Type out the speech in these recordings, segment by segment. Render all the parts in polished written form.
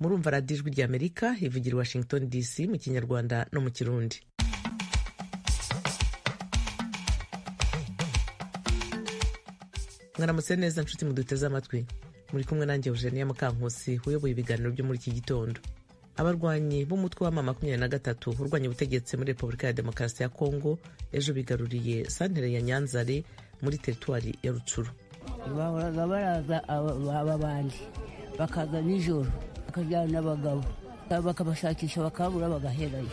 Murumva Radiyo Ijwi ry'Amerika ivugira i Washington DC mu Kinyarwanda no mu Kirundi. Mwaramutse neza nshuti muduteze amatwi, muri kumwe nanjye Eugenia Mukankusi uyoboye ibiganiro byo muri iki gitondo. Abarwanyi b'umutwe wa M23 urwanya ubutegetsi muri Repubulika ya Demokarasi ya Kongo ejo bigaruriye santere ya Nyanzare muri teritwari ya Rucuru. Bahoraga baraza aba bandi bakaza nijoro, bakajyana abagabo, bakabashakisha bakabura, bagaherayo.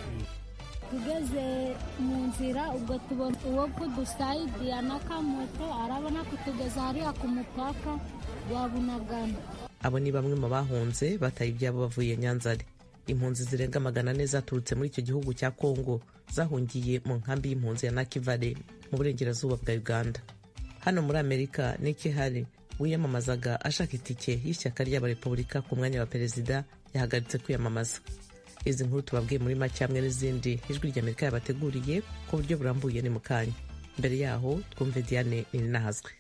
Tugeze mu nzira ubwo tubona uwo kudusayidiya n'akamoto, arabona kutugeza hariya ku mupaka wa Bunagana. Abo ni bamwe mu bahunze bataye ibyabo bavuye Nyanzare. Impunzi zirenga 400 zaturutse muri icyo gihugu cya Kongo zahungiye mu nkambi y'impunzi ya Nakivale mu burengerazuba bwa Uganda. Hano muri Amerika, Nikki Haley wiyamamazaga ashaka itike y'ishyaka ry'Abarepubulika ku mwanya wa perezida yahagaritse kwiyamamaza. Izi nkuru tubabwiye muri make hamwe n'izindi Ijwi ry'Amerika yabateguriye ku buryo burambuye ni mu kanya. Mbere yaho twumve Diane Nininahazwe.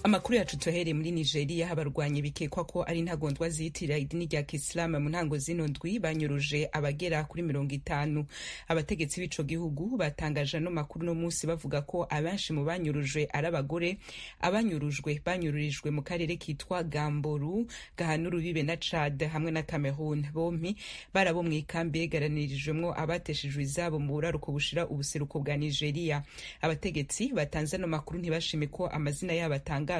Amakuru yacu tuhereye muri Nigeria. Abarwanyi bikekwa ko ari intagondwa ziyitirira idini rya Kisilamu mu ntango zino ndwi banyuruje abagera kuri 50. Abategetsi b'ico gihugu batangaje ano makuru no munsi, bavuga ko abenshi mu banyurujwe ari abagore. Abanyurujwe banyururijwe mu karere kitwa Gamboru gahana urubibe na Chad hamwe na Cameroon. Bompi barabo mu ikambi yegeranirijwemwo abateshejwe izabo mu buraruko bushira ubuseruko bwa Nigeria. Abategetsi batanze ano makuru ntibashime ko amazina yabo atangazwa.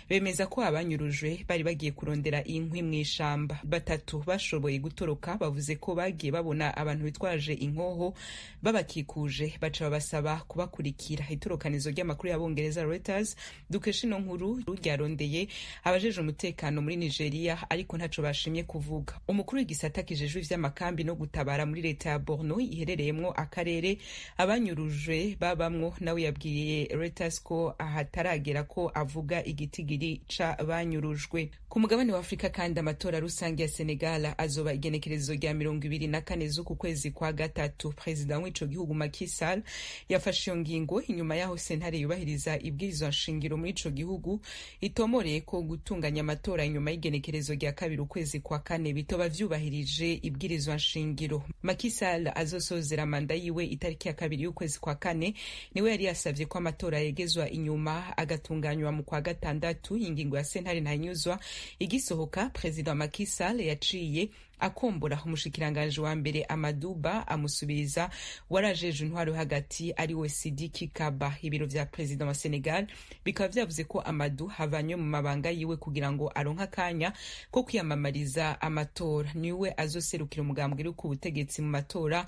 Bemeza ko abanyurujwe bari bagiye kurondera inkwi mu ishamba. Batatu bashoboye gutoroka bavuze ko bagiye babona abantu bitwaje inkoho babakikuje, baca babasaba kubakurikira. Itorokanizo ry'amakuru y'Abongereza Reuters dukesha ino nkuru ryarondeye abajeje umutekano muri Nigeria, ariko ntaco bashimye kuvuga. Umukuru w'igisata kijejwe ivy'amakambi no gutabara muri leta ya Borno iherereyemwo akarere abanyurujwe babamwo nawe yabwiye Reuters ko ahataragera ko avuga igitigiri ca banyurujwe. Ku mugabane wa Afurika kandi, amatora rusange ya Senegal azoba igenekerezo rya 24 z'uku kwezi kwa gatatu. Perezida w'ico gihugu Macky Sall yafashe iyo ngingo inyuma yaho sentare yubahiriza ibwirizwa nshingiro muri ico gihugu itomoreye ko gutunganya amatora inyuma y'igenekerezo rya 2 ukwezi kwa kane bitoba vyubahirije ibwirizwa nshingiro. Macky Sall azosozera manda yiwe itariki ya 2 y'ukwezi kwa kane. Niwe yari yasavye ko amatora yegezwa inyuma agatunganywa mu kwa gatandatu. Ingingo ya sentare ntanyuzwa igisohoka, perezida Macky Sall yaciye akombora umushikiranganji wa mbere Amadou Ba, amusubiriza warajeje intwaro hagati ari we Sidiki Kaba. Ibiro vya perezida wa Senegal bikaba vyavuze ko Amadou havanywe mu mabanga yiwe kugira ngo aronke akanya ko kwiyamamariza amatora. Niwe azoserukira umugambwe uri ku butegetsi mu matora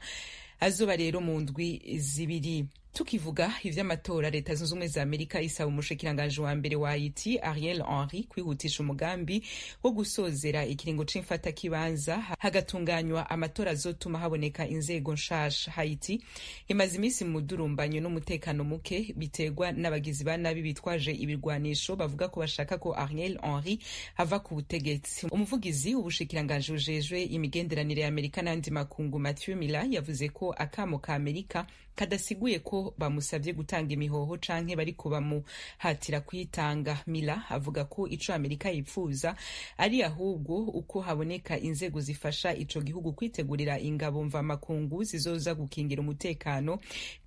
azoba rero mu ndwi 2. Tukivuga ivy'amatora, Leta Zunze Ubumwe za Amerika isaba umushikiranganji wa mbere wa Haiti Ariel Henry kwihutisha umugambi wo gusozera ikiringo c'imfatakibanza, hagatunganywa amatora azotuma haboneka inzego nshasha. Haiti imaze iminsi mu mudurumbanyo n'umutekano muke biterwa n'abagizi ba nabi bitwaje ibirwanisho bavuga ko bashaka ko Ariel Henry ava ku butegetsi. Umuvugizi w'ubushikiranganji bujejwe imigenderanire ya Amerika n'andi makungu, Matthew Miller, yavuze ko akamo ka Amerika kadasiguye ko bamusabye gutanga imihoho canke bariko bamuhatira kuyitanga. Mila avuga ko ico Amerika yipfuza ari ahubwo uko haboneka inzego zifasha ico gihugu kwitegurira ingabo mvamakungu zizoza gukingira umutekano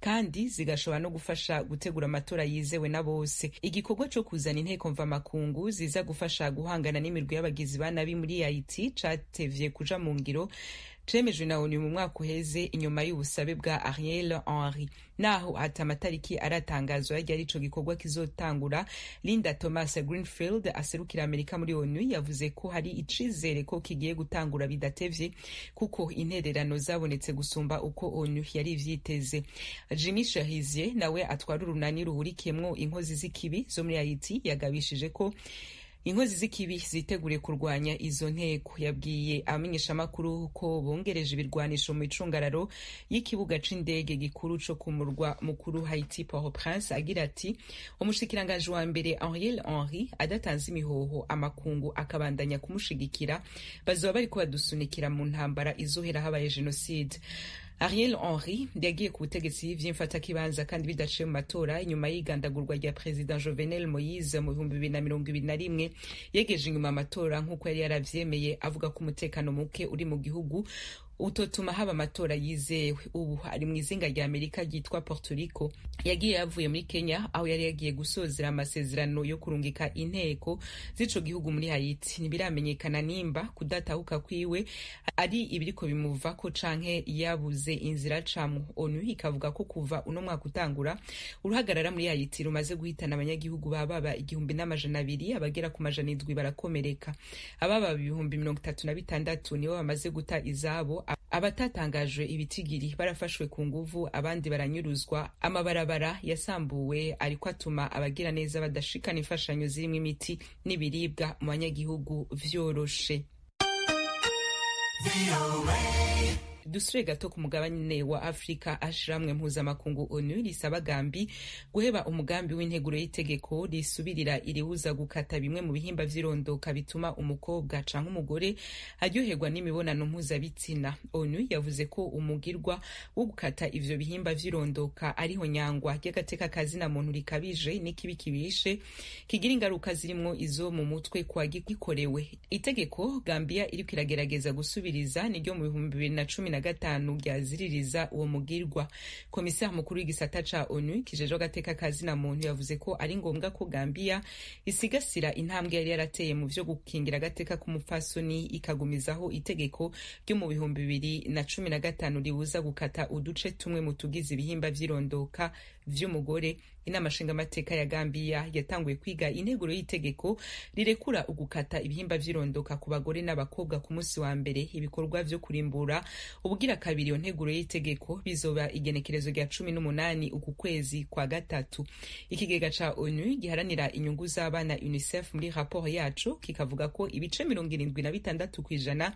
kandi zigashobora no gufasha gutegura amatora yizewe na bose. Igikorwa co kuzana inteko mvamakungu ziza gufasha guhangana n'imirwi y'abagizi ba nabi muri Haiti catevye kuja mu ngiro, cemejwe na ONU mu mwaka uheze inyuma y'ubusabe bwa Ariel Henry. Naho ati amatariki aratangazwa ryari ico gikorwa kizotangura, Linda Thomas Greenfield aserukira Amerika muri ONU yavuze ko hari icizere ko kigiye gutangura bidatevye, kuko intererano zabonetse gusumba uko ONU yari ivyiteze. Jimmy Cherizier nawe atwara urunani ruhurikiyemwo inkozi z'ikibi zo muri Haiti yagabishije ko inkozi z'ikibi ziteguriye kurwanya izo nteko. Yabwiye abamenyeshamakuru ko bongereje ibirwanisho mu icungararo y'ikibuga c'indege gikuru co ku murwa mukuru Haiti Port-au-Prince, agira ati: "Umushikiranganji wa mbere Ariel Henry adatanze imihoho, amakungu akabandanya kumushigikira, bazoba bariko badusunikira mu ntambara izohera habaye jenoside." Ariel Henry yagiye ku butegetsi vy'imfatakibanza kandi bidaciye mu matora inyuma y'igandagurwa rya Perezida Jovenel Moise mu 2021, yegeje inyuma amatora nk'uko yari yaravyemeye, avuga ko umutekano muke uri mu gihugu utotuma haba amatora yizewe. Ubu ari mu izinga rya Amerika ryitwa Puerto Rico. Yagiye yavuye muri Kenya, aho yari yagiye gusozera amasezerano yo kurungika inteko z'ico gihugu muri Haiti. Ntibiramenyekana nimba kudatahuka kwiwe ari ibiriko bimuvako canke yabuze inzira acamwo. ONU ikavuga ko kuva uno mwaka utangura, uruhagarara muri Haiti rumaze guhitana abanyagihugu bababa 1200, abagera ku 700 barakomereka. Ababa 36,000 nibo bamaze guta izabo. Abatatangajwe ibitigiri barafashwe ku nguvu, abandi baranyuruzwa. Amabarabara yasambuwe ariko atuma abagira neza badashikana imfashanyo zirimo imiti n'ibiribwa mu banyagihugu vyoroshe. Dusure gato ku mugabane wa Afrika. Ashirahamwe mpuzamakungu ONU risaba Gambi guheba umugambi w'integuro y'itegeko risubirira iribuza gukata bimwe mu bihimba vy'irondoka bituma umukobwa canke umugore aryoherwa n'imibonano mpuzabitsina. ONU yavuze ko umugirwa wo gukata ivyo bihimba vy'irondoka ariho nyangwa ry'agateka kazina muntu rikabije n'ikibi kibishe kigira ingaruka zirimwo izo mu mutwe kwa gikorewe. Itegeko Gambia iriko iragerageza gusubiriza niryo mu 2015 ryaziririza uwo mugirwa. Komiseri mukuru w'igisata ca ONU kijejwe agateka kazina muntu yavuze ko ari ngombwa ko Gambia isigasira intambwe yari yarateye mu vyo gukingira agateka k'umupfasoni, ikagumizaho itegeko ryo mu 2015 ribuza gukata uduce tumwe mu tugize ibihimba vy'irondoka vy'umugore. Inama nshingamateka ya Gambia yatanguye kwiga integuro y'itegeko rirekura ugukata ibihimba vy'irondoka ku bagore n'abakobwa ku munsi wa mbere. Ibikorwa vyo kurimbura ubugira kabiri iyo nteguro y'itegeko bizoba igenekerezo rya 18 uku kwezi kwa gatatu. Ikigega ca ONU giharanira inyungu z'abana UNICEF muri raporo yaco kikavuga ko ibice 76%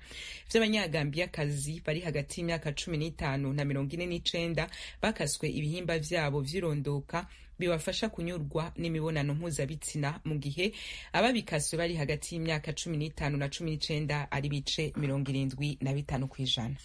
vy'abanyagambiyakazi bari hagati y'imyaka 15 na 49 bakaswe ibihimba vyabo vy'irondoka bibafasha kunyurwa n'imibonano mpuzabitsina, mu gihe ababikaswe bari hagati y'imyaka 15 na 19 ari bice 75%.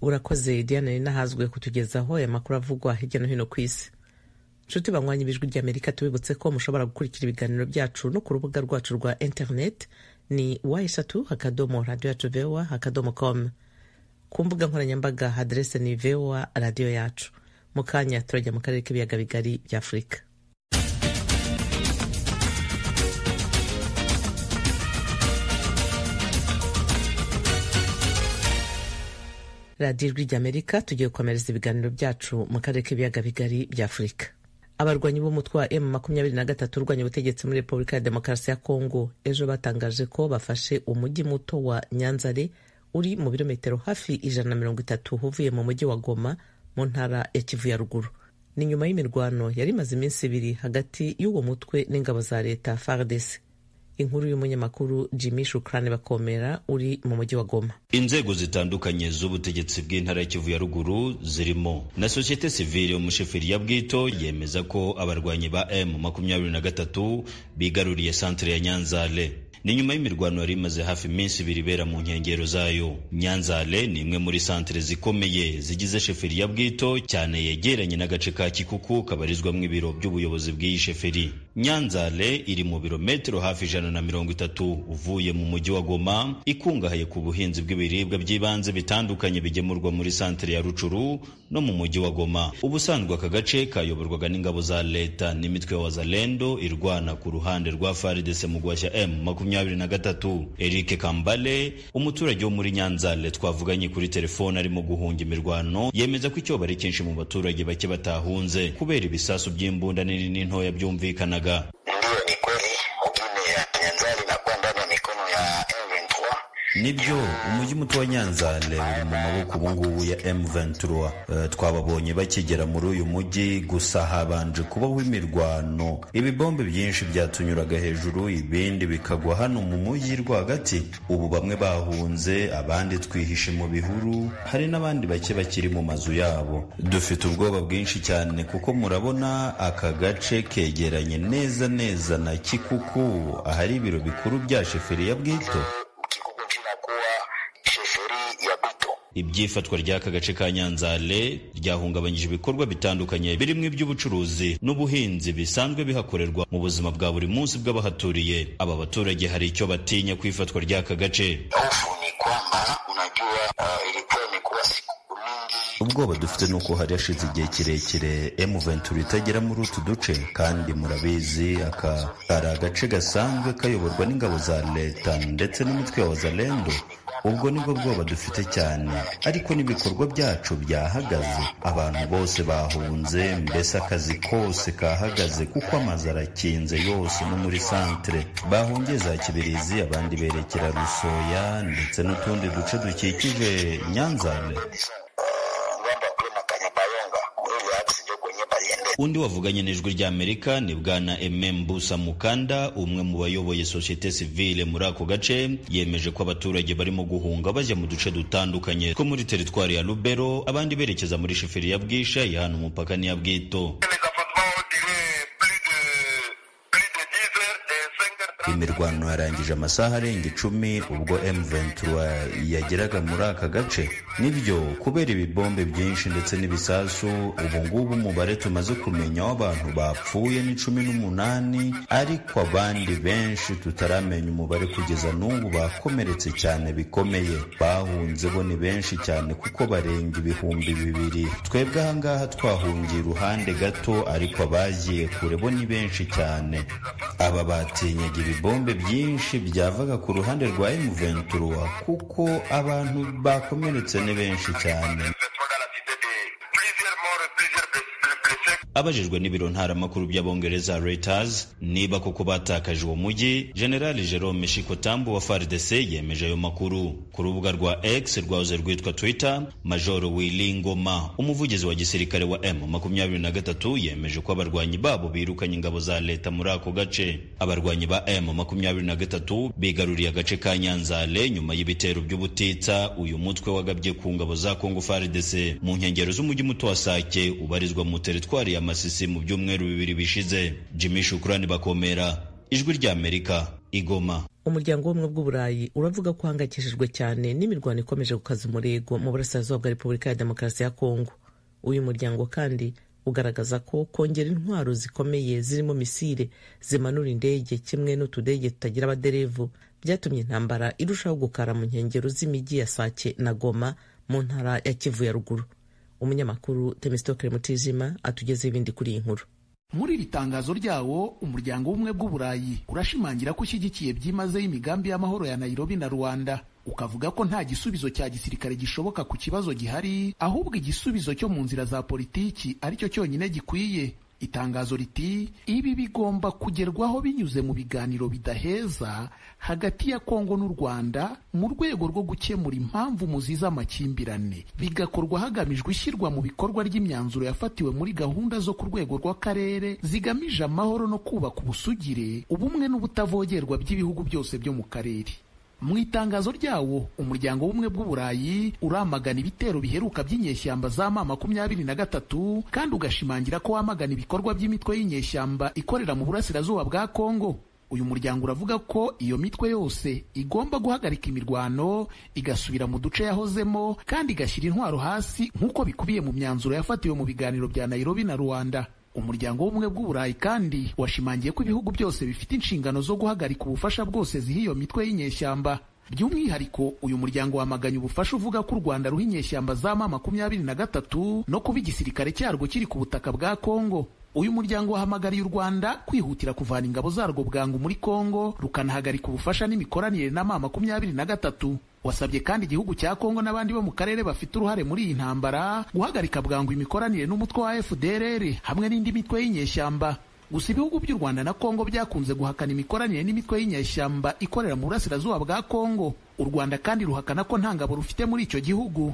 Urakoze Diana Ninahazwe kutugezaho aya makuru avugwa hirya no hino ku isi. Nshuti banywanyi b'Ijwi ry'Amerika, tubibutse ko mushobora gukurikira ibiganiro byacu no ku rubuga rwacu rwa internet ni w3.radioyacu.voa.com. Ku mbuga nkoranyambaga adrese ni VOA radiyo yacu. Mu kanya turajya mu karere k'ibiyaga bigari bya Afurika. Radiyo Ijwi ry'Amerika, tugiye gukomereza ibiganiro byacu mu karere k'ibiyaga bigari bya Afurika. Abarwanyi b'umutwe wa M23 urwanya ubutegetsi muri Repubulika ya Demokarasi ya Kongo ejo batangaje ko bafashe umujyi muto wa Nyanzare uri mu birometero hafi 130 uvuye mu mujyi wa Goma mu ntara ya Kivu ya ruguru. Ni nyuma y'imirwano yari imaze iminsi ibiri hagati y'uwo mutwe n'ingabo za leta FARDC. Inkuru y'umunyamakuru Jimmy Shukrani Bakomera uri mu mujyi wa Goma. Inzego zitandukanye z'ubutegetsi bw'intara ya Kivu ya ruguru zirimo na sosiyete sivile umusheferi ya Bwito yemeza ko abarwanyi ba M23 bigaruriye santere ya Nyanzale. Ni nyuma y'imirwano yari imaze hafi iminsi ibiri ibera mu nkengero zayo. Nyanzale ni imwe muri santere zikomeye zigize sheferi ya Bwito, cyane yegeranye n'agace ka Kikuku kabarizwamo ibiro by'ubuyobozi bw'iyi sheferi. Nyanzale iri mu birometero hafi 130 uvuye mu mujyi wa Goma, ikungahaye ku buhinzi bw'ibiribwa by'ibanze bitandukanye bigemurwa muri santere ya Rucuru no mu mujyi wa Goma. Ubusanzwe aka gace kayoborwaga n'ingabo za leta n'imitwe ya Wazalendo irwana ku ruhande rwa FARDC mu guhashya M23. Eric Kambale, umuturage wo muri Nyanzale twavuganye kuri telefone arimo guhunga imirwano, yemeza ko icyoba ari cyinshi mu baturage bake batahunze kubera ibisasu by'imbunda nini n'intoya byumvikanaga. Nibyo, umujyi muto wa Nyanzale uri mu maboko ubungubu ya M23. Twababonye bakigera muri uyu mujyi, gusa habanje kubaho imirwano. Ibibombe byinshi byatunyuraga hejuru, ibindi bikagwa hano mu mujyi rwagati. Ubu bamwe bahunze, abandi twihishe mu bihuru, hari n'abandi bake bakiri mu mazu yabo. Dufite ubwoba bwinshi cyane kuko murabona aka gace kegeranye neza neza na Kikuku, ahari ibiro bikuru bya sheferi ya Bwito. Ibyifatwa ry'aka gace ka Nyanzale ryahungabanyije ibikorwa bitandukanye birimo iby'ubucuruzi n'ubuhinzi bisanzwe bihakorerwa mu buzima bwa buri munsi bw'abahaturiye. Aba baturage hari icyo batinya ku ifatwa ry'aka gace. Ubwoba dufite ni uko hari hashize igihe kirekire M23 itagera muri utu duce, kandi murabizi aka kari agace gasanzwe kayoborwa n'ingabo za leta ndetse n'umutwe wa Wazalendo. Ubwo nibwo bwoba dufite cyane, ariko n'ibikorwa byacu byahagaze, abantu bose bahunze, mbese akazi kose kahagaze kuko amazu arakinze yose no muri santere. Bahungiye za Kibirizi, abandi berekera Rusoya ndetse n'utundi duce dukikije Nyanzale. Undi wavuganye n'Ijwi ry'Amerika ni Bwana Mbusa Mukanda, umwe mu bayoboye sosiyete sivile muri ako gace, yemeje ko abaturage barimo guhunga bajya mu duce dutandukanye two muri teritwari ya Lubero, abandi berekeza muri sheferi ya Bwisha ihana umupaka n'iya Bwito. Imirwano yarangije amasaha arenga 10 ubwo M23 yageraga muri aka gace. Nibyo, kubera ibibombe byinshi ndetse n'ibisasu, ubu ngubu umubare tumaze kumenya w'abantu bapfuye ni 18, ariko abandi benshi tutaramenya umubare kugeza n'ubu bakomeretse cyane bikomeye. Bahunze bo ni benshi cyane kuko barenga 2000. Twebwe ahangaha twahungiye iruhande gato, ariko abagiye kure bo ni benshi cyane. Aba batinyaga ibibombe byinshi byavaga ku ruhande rwa M23 kuko abantu bakomeretse ni benshi cyane. Abajijwe n'ibiro ntaramakuru by'Abongereza Reuters niba koko batakaje uwo mujyi, General Jerome Shikotambu wa FARDC yemeje ayo makuru. Ku rubuga rwa X rwahoze rwitwa Twitter, Major Willy Ngoma, umuvugizi wa gisirikare wa M23, yemeje ko abarwanyi babo birukanye ingabo za leta muri ako gace. Abarwanyi ba M23 bigaruriye agace ka Nyanzale nyuma y'ibitero by'ubutitsa uyu mutwe wagabye ku ngabo za Congo FARDC mu nkengero z'umujyi muto wa Sake ubarizwa mu teritwari ya Masisi mu byumweru 2 bishize. Jimmy Shukrani Bakomera, Ijwi ry'Amerika, Igoma. Umuryango w'Ubumwe bw'Uburayi uravuga ko uhangayikishijwe cyane n'imirwano ikomeje gukaza umurego mu burasirazuba bwa Repubulika ya Demokarasi ya Kongo. Uyu muryango kandi ugaragaza ko kongera intwaro zikomeye zirimo misile zimanura indege kimwe n'utudege tutagira abaderevu byatumye intambara irushaho gukara mu nkengero z'imijyi ya Sake na Goma mu ntara ya Kivu ya ruguru. Umunyamakuru Temistokere Mutijima atugezeho ibindi kuri iyi nkuru. Muri iri tangazo ryawo, umuryango w'Ubumwe bw'Uburayi urashimangira ko ushyigikiye byimazeyo imigambi y'amahoro ya Nairobi na Rwanda, ukavuga ko nta gisubizo cya gisirikare gishoboka ku kibazo gihari, ahubwo igisubizo cyo mu nzira za politiki aricyo cyonyine gikwiye. Itangazo riti ibi bigomba kugerwaho binyuze mu biganiro bidaheza hagati ya Kongo n'u Rwanda mu rwego rwo gukemura impamvu muzi z'amakimbirane, bigakorwa hagamijwe ishyirwa mu bikorwa ry'imyanzuro yafatiwe muri gahunda zo ku rwego rw'akarere zigamije amahoro no kubaka ubusugire, ubumwe n'ubutavogerwa by'ibihugu byose byo mu karere. Mu itangazo ryawo, umuryango w'Ubumwe bw'Uburayi uramagana ibitero biheruka by'inyeshyamba za M23 kandi ugashimangira ko wamagana ibikorwa by'imitwe y'inyeshyamba ikorera mu burasirazuba bwa Kongo. Uyu muryango uravuga ko iyo mitwe yose igomba guhagarika imirwano, igasubira mu duce yahozemo kandi igashyira intwaro hasi nk'uko bikubiye mu myanzuro yafatiwe mu biganiro bya Nairobi na Rwanda. Umuryango w'Ubumwe bw'Uburayi kandi washimangiye ko ibihugu byose bifite inshingano zo guhagarika ubufasha bwose ziha iyo mitwe y'inyeshyamba. By'umwihariko, uyu muryango wamaganye ubufasha uvuga ko u Rwanda ruha inyeshyamba za M23 no kuba igisirikare cyarwo kiri ku butaka bwa Kongo. Uyu muryango wahamagariye u Rwanda kwihutira kuvana ingabo zarwo bwangu muri Kongo, rukanahagarika ubufasha n'imikoranire na M23. Wasabye kandi igihugu cya Kongo n'abandi bo mu karere bafite uruhare muri iyi ntambara guhagarika bwangu imikoranire n'umutwe wa FDLR hamwe n'indi mitwe y'inyeshyamba. Gusa ibihugu by'u Rwanda na Kongo byakunze guhakana imikoranire n'imitwe y'inyeshyamba ikorera mu burasirazuba bwa Kongo. U Rwanda kandi ruhakana ko nta ngabo rufite muri icyo gihugu.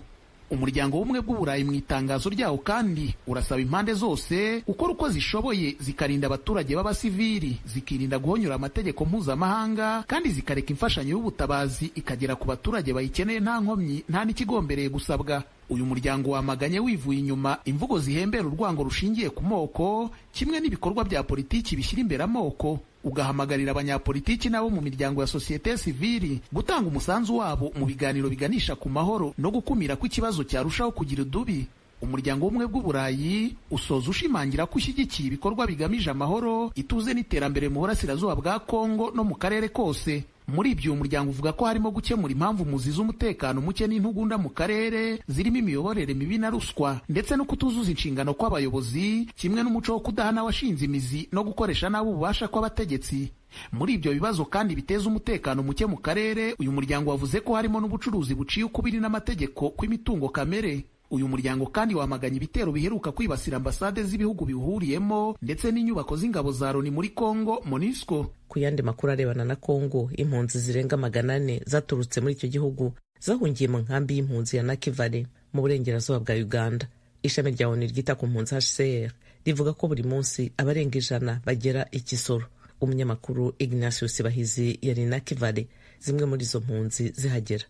Umuryango w'Ubumwe bw'Uburayi mu itangazo ryawo kandi urasaba impande zose gukora uko zishoboye zikarinda abaturage b'abasivili, zikirinda guhonyora amategeko mpuzamahanga, kandi zikareka imfashanyo y'ubutabazi ikagera ku baturage bayikeneye nta nkomyi, nta n'ikigombereye gusabwa. Uyu muryango wamaganye wivuye inyuma imvugo zihembera urwango rushingiye ku moko, kimwe n'ibikorwa bya politiki bishyira imbere amoko, ugahamagarira abanyapolitiki nabo mu miryango ya sosiyete sivili gutanga umusanzu wabo mu biganiro biganisha ku mahoro no gukumira ko ikibazo cyarushaho kugira udubi. Umuryango w'Ubumwe bw'Uburayi usoza ushimangira ko ushyigikiye ibikorwa bigamije amahoro, ituze n'iterambere mu burasirazuba bwa Kongo no mu karere kose. Muri ibyo uyu muryango uvuga ko harimo gukemura impamvu muzi z'umutekano muke n'intugunda mu karere, zirimo imiyoborere mibi na ruswa, ndetse no kutuzuza inshingano kw'abayobozi, kimwe n'umuco wo kudahana washinze imizi no gukoresha nabi ububasha kw'abategetsi. Muri ibyo bibazo kandi biteza umutekano muke mu karere, uyu muryango wavuze ko harimo n'ubucuruzi buciye ukubiri n'amategeko kw'imitungo kamere. Uyu muryango kandi wamaganye ibitero biheruka kwibasira ambasade z'ibihugu biwuhuriyemo ndetse n'inyubako z'ingabo za Loni muri Kongo, MONUSCO. Ku yandi makuru arebana na Kongo, impunzi zirenga 400 zaturutse muri icyo gihugu zahungiye mu nkambi y'impunzi ya Nakivale mu burengerazuba bwa Uganda. Ishami rya ONU ryita ku mpunzi HCR rivuga ko buri munsi abarenga 100 bagera i Kisoro. Umunyamakuru Ignatius Bahizi yari Nakivale zimwe muri izo mpunzi zihagera.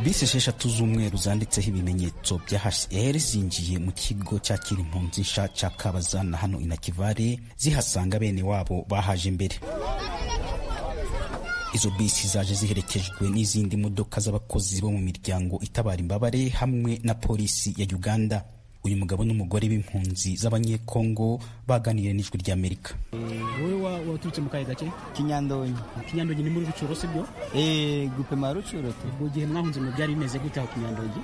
Bisi 6 z'umweru zanditseho ibimenyetso bya HCR zinjiye mu kigo cyakira impunzi nsha cya Kabazana hano i Nakivale, zihasanga bene wabo bahaje imbere. Izo bisi zaje ziherekejwe n'izindi modoka z'abakozi bo mu miryango itabara imbabare hamwe na polisi ya Uganda. Uyu mugabo n'umugore b'impunzi z'Abanyekongo baganiriye n'Ijwi ry'Amerika. Wowe waturutse mu kahe gace? Kinyandonyi. Kinyandonyi ni muri Rucuro sibyo? Gupema Rucuro tu. Ubwo gihe mwahunze mu byari bimeze gute aho Kinyandonyi?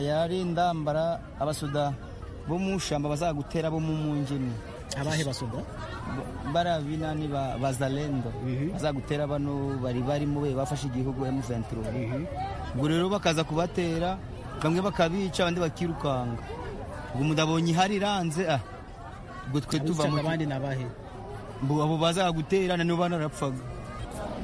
Yari indambara, abasoda bo mu shamba bazagutera bo mu mungini. Abahe basoda? Barabina ni bazalendo. Bazagutera bano bari barimo bafashe igihugu M23. Ubwo rero bakaza kubatera, bamwe bakabica abandi bakirukanga. Ubwo mudabonye ihari iranze, ubwo twe tuva mu abandi nabahe abo bazagutera na nibo banarapfaga.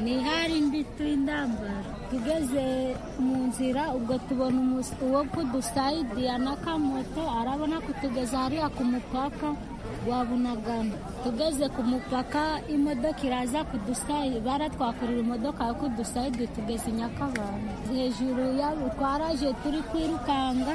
Ni hari mbi tw'indambara, tugeze mu nzira ubwo tubona uwo kudusaidiya n'akamoto arabona kutugeza hariya ku mupaka wa Bunagana. Tugeze ku mupaka imodoka iraza kudusayidi, baratwakurira imodoka yo kudusayidi tugeze i Nyakabanda. Hejuru yabo twaraje turi kwirukanga.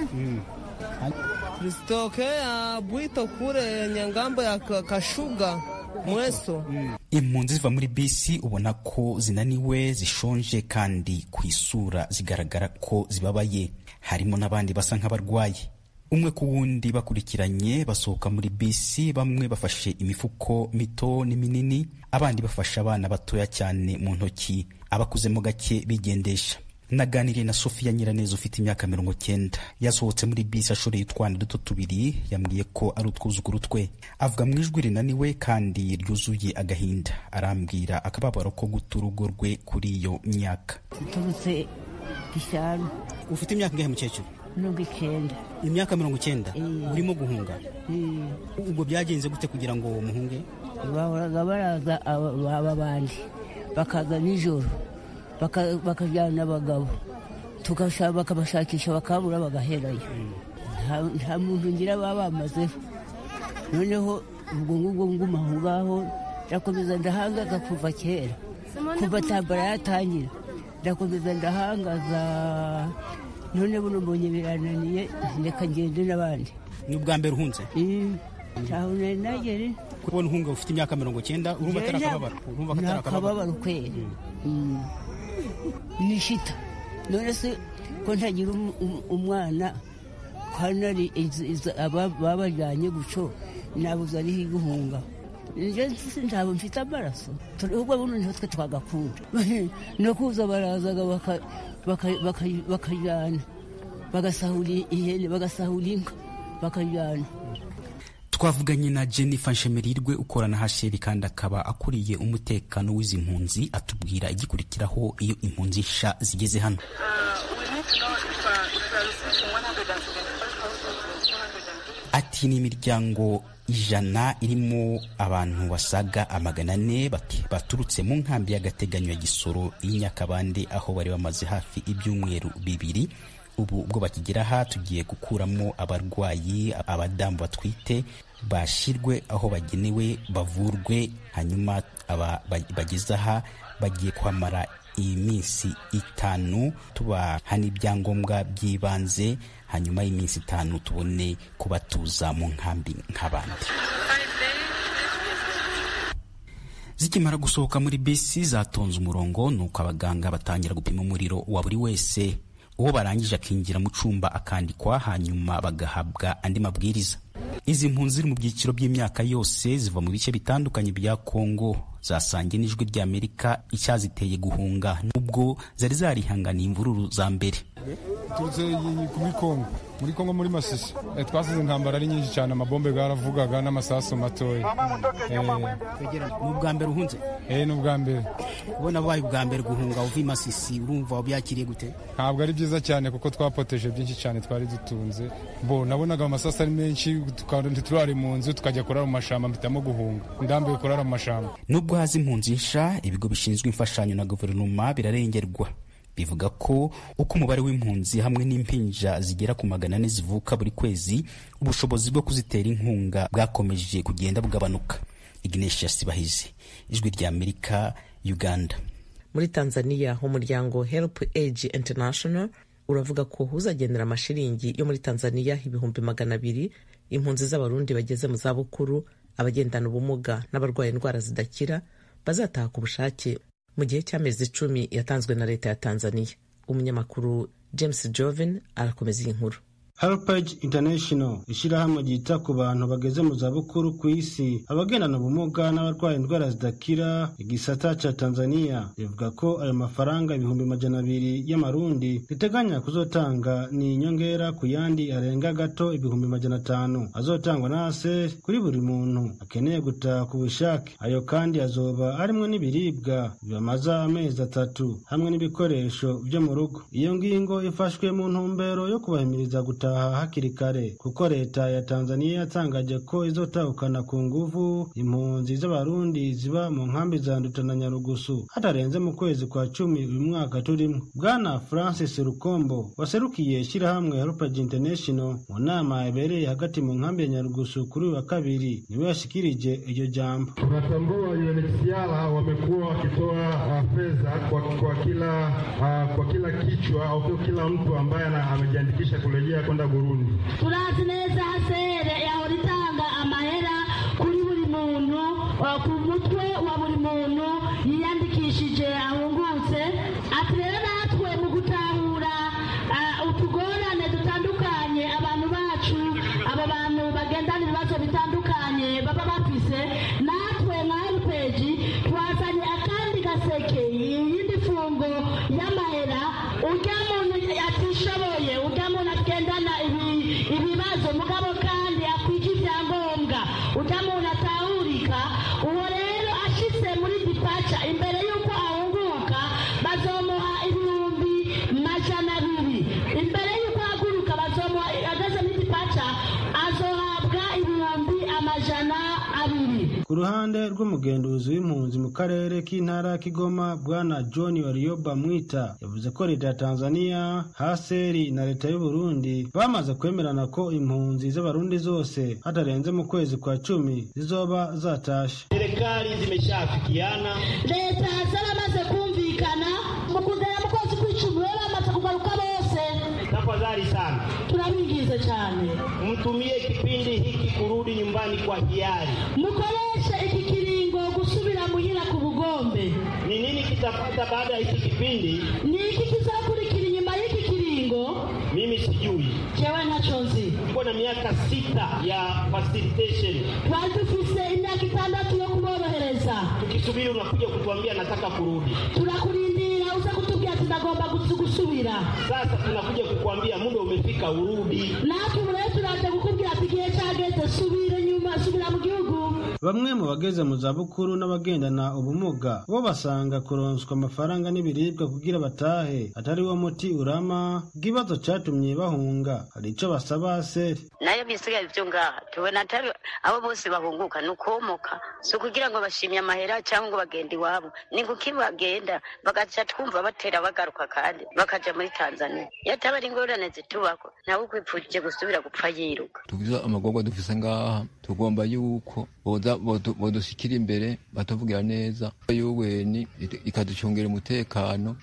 Tulitokea Bwito kule Nyangambo ya Kashuga Mweso. Impunzi ziva muri bisi ubona ko zinaniwe, zishonje kandi ku isura zigaragara ko zibabaye. Harimo n'abandi basa nk'abarwayi. Umwe ku wundi bakurikiranye basohoka muri bisi, bamwe bafashe imifuko mito n'iminini, abandi bafashe abana batoya cyane mu ntoki, abakuzemo gake bigendesha. Naganiriye na Sofia Nyiraneza ufite imyaka 90, yasohotse muri bisi ashoreye utwana duto tubiri, yambwiye ko ari utwuzukuru twe. Avuga mu ijwi rinaniwe kandi ryuzuye agahinda, arambwira akababaro ko guta urugo rwe kuri iyo myaka. Turutse Gisharu. Ufite imyaka ingahe mukecuru? 90. Imyaka 90 urimo guhunga? Ubwo byagenze gute kugira ngo muhunge? Bahoraga baraza abandi bakaza nijoro, bakajyana abagabo, bakabashakisha bakabura bagaherayo. Nta muntu ngira baba bamazeho. Noneho ubwo ngubwo nguma aho ngaho, ndakomeza ndahangaza kuva kera, kuva tambara yatangira, ndakomeza ndahangaza. None buno mbonye birananiye, reka ngende n'abandi. Ni ubwa mbere uhunze? Ntaho nari nagere. Kubona uhunga ufite imyaka 90 urumva atari akababaro? Urumva atari akababaro kweri. Ni shita. None se ko ntagira umwana, ko nari babajyanye guco, nabuze ariho guhunga. Ntabwo mfite amaraso, ubwo buno niho twe twagakunda. No kuza barazaga bakajyana, bagasahura ihene, bagasahura inka, bakajyana. Twavuganye na Jennifer Nshemerirwe ukora na HCR kandi akaba akuriye umutekano w'izi mpunzi, atubwira igikurikiraho iyo impunzi nsha zigeze hano. Ati ni imiryango 100 irimo abantu basaga 400 baturutse mu nkambi y'agateganyo ya Gisoro y'Inyakabande, aho bari bamaze hafi ibyumweru 2. Ubu ubwo bakigera aha tugiye gukuramo abarwayi, abadamu batwite bashyirwe aho bagenewe bavurwe, hanyuma aba bageze aha bagiye kuhamara iminsi 5 tubaha n'ibyangombwa by'ibanze, hanyuma y'iminsi 5 tubone kubatuza mu nkambi nk'abandi. Zikimara gusohoka muri bisi zatonze umurongo, nuko abaganga batangira gupima umuriro wa buri wese. Uwo barangije akinjira mu cyumba akandikwa, hanyuma bagahabwa andi mabwiriza. Izi mpunzi ziri mu byiciro by'imyaka yose, ziva mu bice bitandukanye bya Kongo, zasangiye n'Ijwi ry'Amerika icyaziteye guhunga nubwo zari zarihanganiye imvururu za mbere. Turutse muri Kongo, muri Kongo muri Masisi. Twasize intambara ari nyinshi cyane, amabombe garavugaga n'amasasu matoya. Ni ubwa mbere uhunze? Ni ubwa mbere. Ubona baye ubwa mbere guhunga uva i Masisi, urumva wabyakiriye gute? Ntabwo ari byiza cyane kuko twapoteje byinshi cyane twari dutunze. Bo nabonaga amasasu ari menshi, ntiturare mu nzu tukajya kurara mu mashamba, mpitamo guhunga. Ndambiwe kurara mu mashamba. Nubwo haza impunzi nsha, ibigo bishinzwe imfashanyo na guverinoma birarengerwa. Bivuga ko uko umubare w'impunzi hamwe n'impinja zigera ku 400 zivuka buri kwezi, ubushobozi bwo kuzitera inkunga bwakomeje kugenda bugabanuka. Ignatius Sibahizi, Ijwi ry'Amerika, Uganda. Muri Tanzania, umuryango Help Age International uravuga ko uzagenera amashiringi yo muri Tanzania 200,000 impunzi z'Abarundi bageze mu zabukuru, abagendana ubumuga n'abarwaye indwara zidakira bazataha ku bushake mu gihe cy'amezi 10 yatanzwe na leta ya Tanzania. Umunyamakuru James Joven arakomeza iyi nkuru. Helpage International, ishyirahamwe ryita ku bantu bageze mu zabukuru ku isi, abagendana ubumuga n'abarwaye indwara zidakira, igisata ca Tanzania, rivuga ko ayo mafaranga 200,000 y'amarundi riteganya kuzotanga ni inyongera ku yandi arenga gato 500,000 azotangwa na ASER kuri buri muntu akeneye gutaha ku bushake. Ayo kandi azoba arimwo n'ibiribwa bibamaza amezi 3 hamwe n'ibikoresho vyo mu rugo. Iyo ngingo ifashwe mu ntumbero yo kubahimiriza gutaha hakiri kare, kuko leta ya Tanzania yatangaje ko izotahukana ku nguvu impunzi z'Abarundi ziba mu nkambi za Nduta na Nyarugusu hatarenze mu kwezi kwa 10 uyu mwaka turimo. Bwana Francis Rukombo waserukiye ishyirahamwe Helpage International mu nama yabereye hagati mu nkambi ya Nyarugusu kuri uyu wa kabiri, niwe yashikirije iryo jambo. Tunatambua UNHCR wamekuwa wakitoa fedha kwa kila kichwa au kwa kila mtu ambaye amejiandikisha kurejea kwenda Burundi. Turazi neza hasere yahora itanga amahera kuri buri muntu, ku mutwe wa buri muntu yiyandikishije ahungutse. Ati rero natwe mu gutahura utugorane dutandukanye abantu bacu, abo bantu bagendana ibibazo bitandukanye baba bafise, natwe nka Helpage twazanye akandi gaseke, iyindi fungo y'amahera urya muntu atishoboye, urya muntu agendana ibibazo mugabo kandi akwije ibyangombwa, urya muntu atahurika, uwo rero ashitse muri dipaca imbere y'uko ahunguka bazomuha 200,000. Imbere y'uko ahaguruka bazomuha, ageze muri dipaca azohabwa 200,000. Ku ruhande rw'umugenduzi w'impunzi mu karere k'intara ya Kigoma, Bwana John Warioba Mwita, yavuze ko leta ya Tanzania, Haseri na leta y'u Burundi bamaze kwemerana ko impunzi z'Abarundi zose hatarenze mu kwezi kwa 10 zizoba zatashe. Serikali zimeshafikiana, leta zaramaze kumvikana mu kugera mu kwezi kw'icumi bamaze kugaruka bose. Tafadhali sana, turabingize cyane, mtumie kipindi hiki kurudi nyumbani kwa hiari, mukoreshe iki kiringo gusubira muhira ku bugombe. Ni nini kitapata baada ya hiki kipindi? Ni iki kizakurikira inyuma y'iki kiringo? Mimi sijui, jewe ntaco nzi. Tuko na miaka 6 ya facilitation, twari dufise imyaka 6 yo kuborohereza. Tukisubiri unakuja kutuambia nataka kurudi, turakurindira uze kutubwira ati ndagomba gusubira. Sasa tunakuja kukuambia muda umefika urudi, natwe rero turaje kukubwira ati igihe cyageze subira. Guma subira mu gihugu. Bamwe mu bageze mu zabukuru n'abagendana ubumuga bo basanga kuronswa amafaranga n'ibiribwa kugira batahe atari wo muti urama bw'ibibazo catumye bahunga. Hari ico basaba seri nayo bisigaye byo ngaha tubona atari abo bose bahunguka ni ukomoka, si ukugira ngo bashimye amahera cyangwa ngo bagenda iwabo, ni kuki bagenda bagaca twumva batera bagaruka kandi bakaja muri Tanzania. Iyo ataba ari ingorane zitubako ntawe ukwipfuje gusubira gupfa yiruka. Tugize amagorwa dufise ngaha, tugomba yuko boza bodushikira imbere batuvugira neza, yuweni ikaducungira umutekano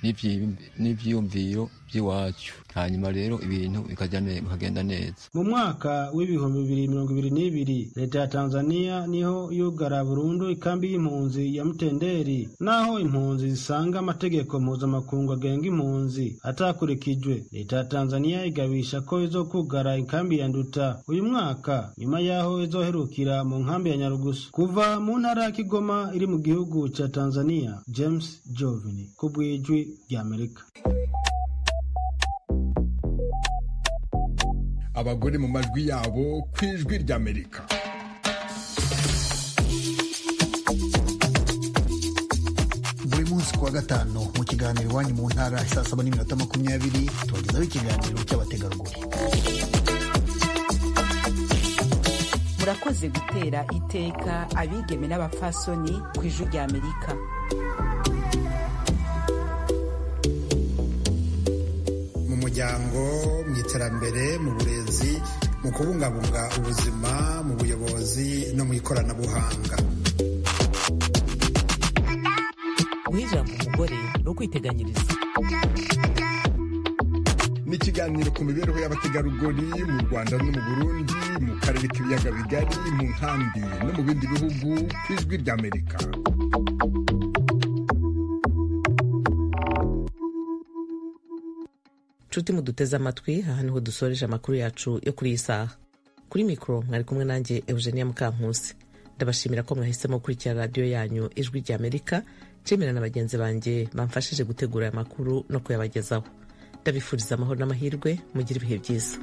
n'ivyiyumviro by'iwacu, hanyuma rero ibintu bikagenda neza. Mu mwaka w'2022 leta ya Tanzania niho yugara burundu ikambi y'impunzi ya Mtenderi, naho impunzi zisanga amategeko mpuzamakungu agenga impunzi atakurikijwe. Leta ya Tanzania igabisha ko izokugara ikambi ya Nduta uyu mwaka nyuma yaho izoherukira mu nkambi ya Nyarugusu. Kuva mu ntara ya Kigoma iri mu gihugu ca Tanzania, James Jovini ku bw'Ijwi ry'Amerika. Abagore mu majwi yabo ku Ijwi ry'Amerika. Buri munsi kuwa gatanu mu kiganiro Iwanyu mu Ntara 7:20 tubagezaho ikiganiro cy'abategarugori. Murakoze gutera iteka abigeme n'abapfasoni ku Ijwi ry'Amerika. Mu muryango, mu iterambere, mu burezi, mu kubungabunga ubuzima, mu buyobozi no mu ikoranabuhanga. Guha ijambo umugore ni ukwiteganyiriza. Ni ikiganiro ku mibereho y'abategarugori mu Rwanda no mu Burundi, mu karere k'ibiyaga bigari, mu nkambi no mu bindi bihugu ku Ijwi ry'Amerika. Nshuti muduteze amatwi, aha niho dusoreje amakuru yacu yo kuri iyi saha. Kuri mikoro mwari kumwe nanjye Eugenia Mukankusi. Ndabashimira ko mwahisemo gukurikira radiyo yanyu Ijwi ry'Amerika. Nshimira na bagenzi banjye bamfashije gutegura aya makuru no kuyabagezaho. Ndabifuriza amahoro n'amahirwe, mugire ibihe byiza.